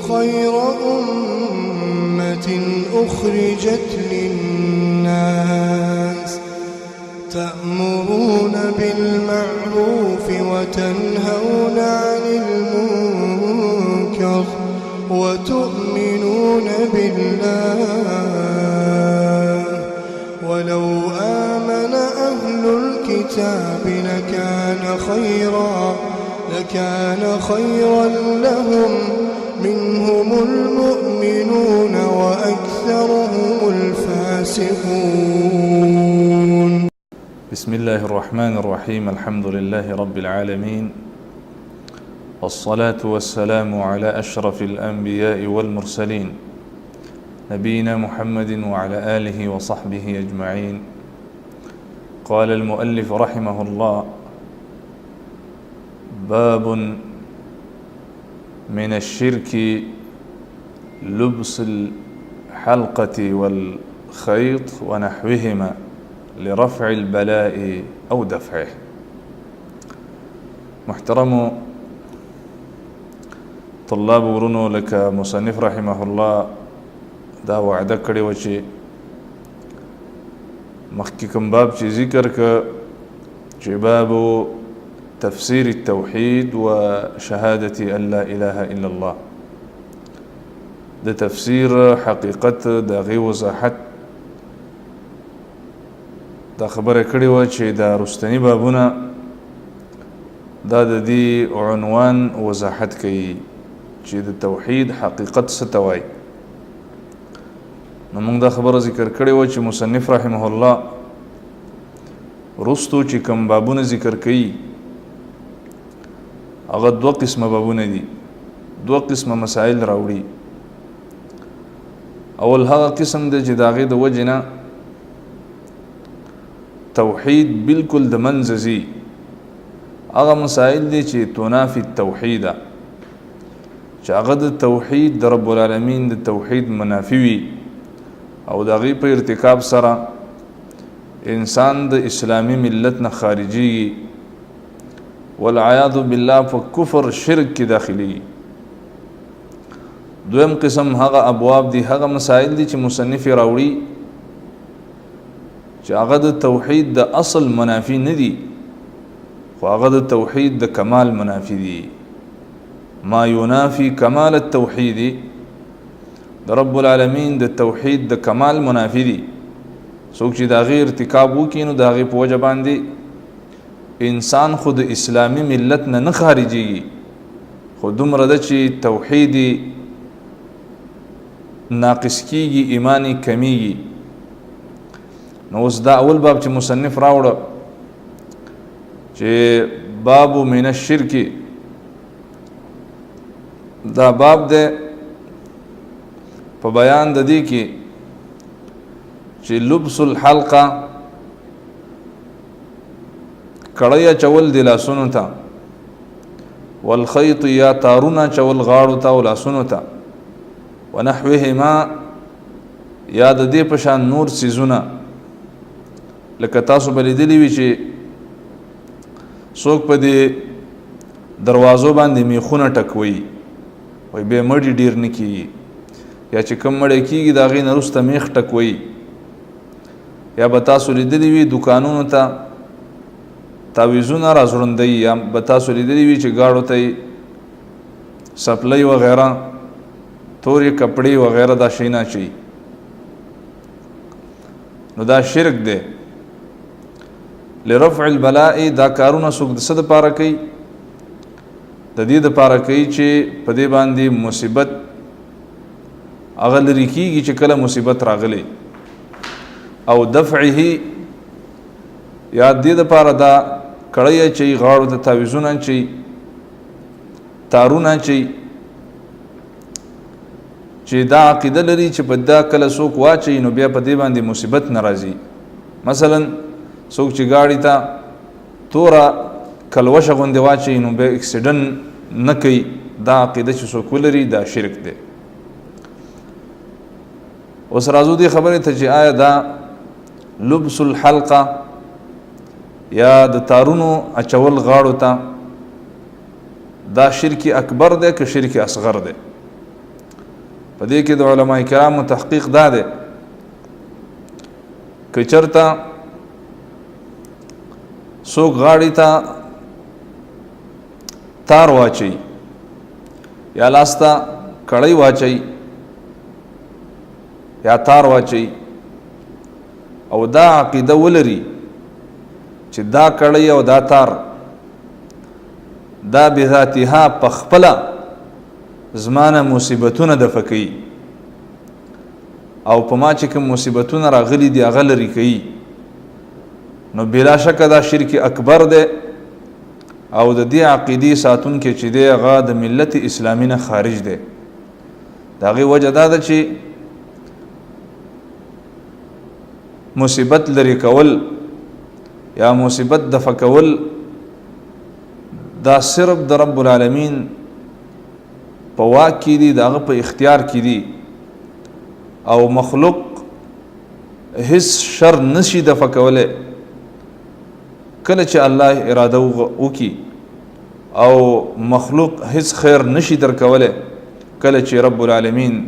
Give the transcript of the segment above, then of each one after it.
خير أمة أخرجت للناس تأمرون بالمعروف وتنهون عن المنكر وتؤمنون بالله ولو آمن أهل الكتاب لكان خيرا لهم منهم المؤمنون وأكثرهم الفاسقون. بسم الله الرحمن الرحيم. الحمد لله رب العالمين، والصلاة والسلام على أشرف الأنبياء والمرسلين، نبينا محمد وعلى آله وصحبه أجمعين. قال المؤلف رحمه الله: باب من الشرك لبس الحلقة والخيط ونحوهما لرفع البلاء أو دفعه. محترمو طلاب ورونو، لکه مصنف رحمه الله دا وعده کړې وه چې مخکې کوم باب چې ذکر که، چې باب تفسير التوحيد وشهادة أن لا إله إلا الله، د تفسیر حقیقت د هغې وضاحت دا خبره کړې وه چې دا رستني بابونه دا د دې عنوان وضاحت کوي چې د توحید حقیقت څه ته وایي. نو موږ دا خبره ذکر کړې وه چې مصنف رحمه الله رستو چې کوم بابونه ذکر کوي هغه دوه قسمه بابونه دي، دوه قسمه مسائل راوړي. اول هغه قسم دی چې د هغې د وجې نه توحید بالکل د منځه ځي، هغه مسائل دي چې تنافي التوحید، چې هغه د توحید د رب العالمین د توحید منافي وي او د هغې په ارتکاب سره انسان د اسلامي ملت نه خارجیږي، والعیاذ بالله په کفر شرک کې داخليږي. دویم قسم هغه ابواب دي، هغه مسائل دي چې مصنف یې راوړي چې هغه د توحید د اصل منافي نه دي، خو هغه د توحید د کمال منافي دي. ما ينافي کمال التوحید، د رب العالمین د توحید د کمال منافي دي. څوک چې د هغې ارتکاب وکړي نو د هغې په وجه باندې انسان خو د اسلامي ملت نه نه خارجیږي، خو دومره ده چې توحید ناقص کیږي، ایمان یې کمیږي. نو اوس دا اول باب چې مصنف راوړه چې باب من الشرک، دا باب دی په بیان د دې کې چې لبس الحلقه، کړی اچول د لاسونو ته، والخیط یا تارونه اچول غاړو ته او لاسونو ته، ونحوهما یا د دې په شان نور څیزونه. لکه تاسو به لیدلي وي چې څوک په دې دروازو باندې میخونه ټکوي، وایي بیا مړي ډېر نه کېږي، یا چې کوم مړی کېږي د هغې نه وروسته میخ ټکوي. یا به تاسو لیدلي وي دوکانونو ته تعویذونه راځړوندوي، یا به تاسو لیدلي وي چې ګاړو ته یې څپلۍ وغیره، تورې کپړې وغیره دا شیونه اچوي. نو دا شرک دی. لرفع البلاء، دا کارونه څوک د څه دپاره کوي؟ د دې دپاره کوي چې په دې باندې مصیبت هغه لرې کېږي چې کله مصیبت راغلی، او دفعه یا دې دپاره دا کړی اچوي، غاړو ته تعویذونه اچوي، تارونه اچوي، چې دا عقیده لري چې په دا کله څوک واچوي نو بیا په دې باندې مصیبت نه راځي. مثلا څوک چې ګاډي ته توره کلوشه غوندې واچوي نو بیا اکسیډنټ نه کوي، دا عقیده چې څوک ولري دا شرک دی. اوس راځو دې خبرې ته چې آیا دا لبس الحلقه یا د تارونو اچول غاړو ته دا شرک اکبر دی که شرک اصغر دی؟ په دې کې د علما کرامو تحقیق دا دی که چرته څوک غاړې ته تار واچي یا لاس ته کړۍ واچي یا تار واچي او دا عقیده ولري چې دا کړۍ او دا تار دا بذاتها په خپله زمانه مصیبتونه دفع کوي او په ما چې کوم مصیبتونه راغلي دي هغه لرې کوي، نو بلا شکه دا شرک اکبر دی او د دې عقیدې ساتونکی چې دی هغه د ملت اسلامي نه خارج دی. د هغې وجه دا ده چې مصیبت لرې کول یا مصیبت دفع کول دا صرف د رب العالمین په واک کې دي، د هغه په اختیار کې دي، او مخلوق هیڅ شر نشي دفع کولی کله چې الله اراده وکړي، او مخلوق هیڅ خیر نشي درکولی کله چې رب العالمین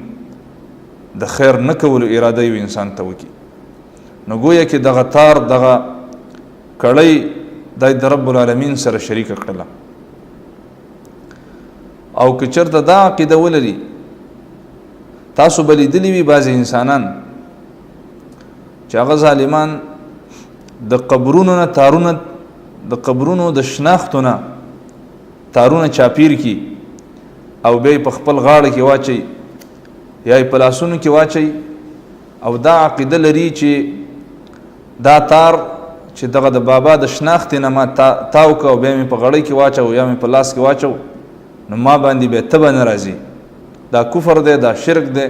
د خیر نه کولو اراده یو انسان ته وکړي. نو ګویا کې دغه تار دغه کړۍ د د رب العالمین سره شریکه کړله. او که چېرته دا عقیده ولري، تاسو به لیدلي وي بعضې انسانان چې هغه ظالمان د قبرونو نه تارونه، د قبرونو د شناختو نه تارونه چاپیر کی او بیا یې په خپل غاړه کې واچوي یا یې په لاسونو کې واچوي، او دا عقیده لري چې دا تار چې دغه د بابا د شناختې نه ما تاو که او بیا مې په غړۍ کې واچو یا مې په لاس کې واچو، نو ما باندې بیا تبه نه راځي. دا کفر دی، دا شرک دی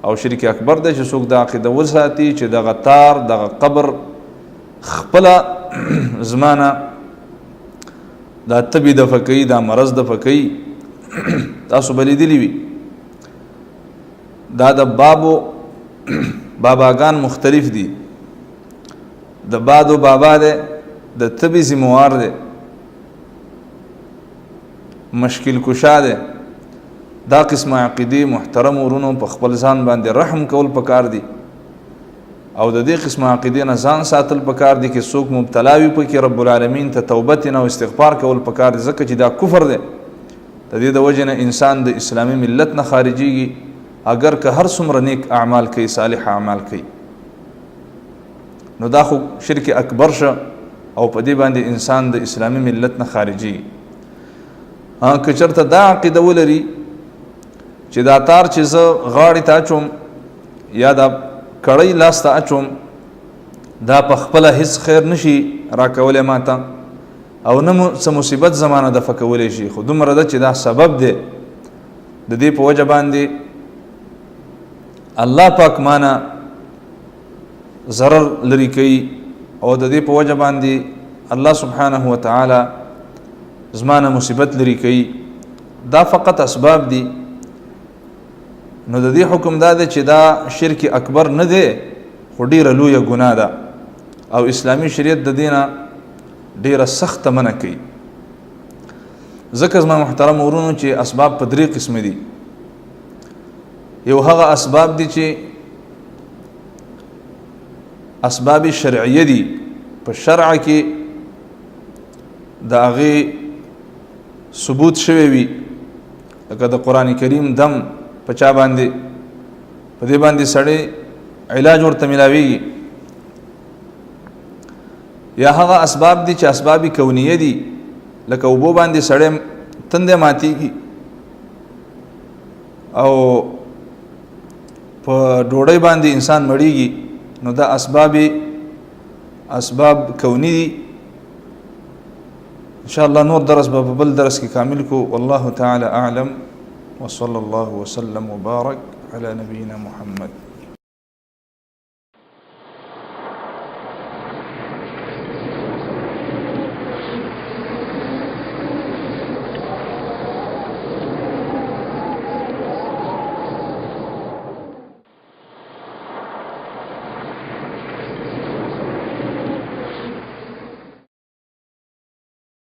او شرک اکبر دی چې څوک دا عقیده وساتي چې دغه تار دغه قبر خپله زمانه دا تبې دفع کوي، دا مرض دفع کوي. تاسو به لیدلي وي دا د بابو باباګان مختلف دي. د بادو بابا دی، د تبې ذمهوار دی، مشکل کشا دی. دا قسمه عقیدې محترم ورونو په خپل ځان باندې رحم کول پکار دي او د دې قسمه عقیدې نه ځان ساتل پکار دي. که څوک مبتلا وي پکې رب العالمین ته توبه نه او استغفار کول پکار دي، ځکه چې دا کفر دی. د دې د وجې نه انسان د اسلامي ملت نه خارجیږي، اگر که هر څومره نیک اعمال کوي، صالح اعمال کوي. نو دا خو شرک اکبر شه او په دې باندې انسان د اسلامي ملت نه خارجیږي. که چېرته دا عقیده ولري چې دا تار چې زه غاړې ته اچوم یا دا کړۍ لاس ته اچوم، دا په خپله هیڅ خیر نشي راکولی ما ته او نه څه مصیبت زمانه دفع کولی شي، خو دومره ده چې دا سبب دی، د دې په وجه باندې الله پاک مانه ضرر لري کوي او د دې په وجه باندې الله سبحانه وتعالی زمانه مصیبت لري کوي، دا فقط اسباب دي. نو د دې حکم دا دی چې دا شرک اکبر نه دی، خو ډېره لویه ګناه ده او اسلامي شریعت د دې نه ډېره سخته منع کوي. ځکه زما محترم ورونو چې اسباب په درې قسمه دي. یو هغه اسباب دي چې اسباب شرعیه دي، په شرع کې د هغې ثبوت شوی وي، لکه د قرآن کریم دم په چا باندې، په دې باندې سړی علاج ورته ملاویږي. یا هغه اسباب دي چې اسباب کونیه دي، لکه اوبو باندې سړی تندی ماتیږي او په ډوډۍ باندې انسان مړیږي، نو دا اسباب کونی دي. ان شاء الله نور درس به په بل درس کې کامل کو. والله تعالی اعلم، وصلى الله وسلم وبارك على نبينا محمد.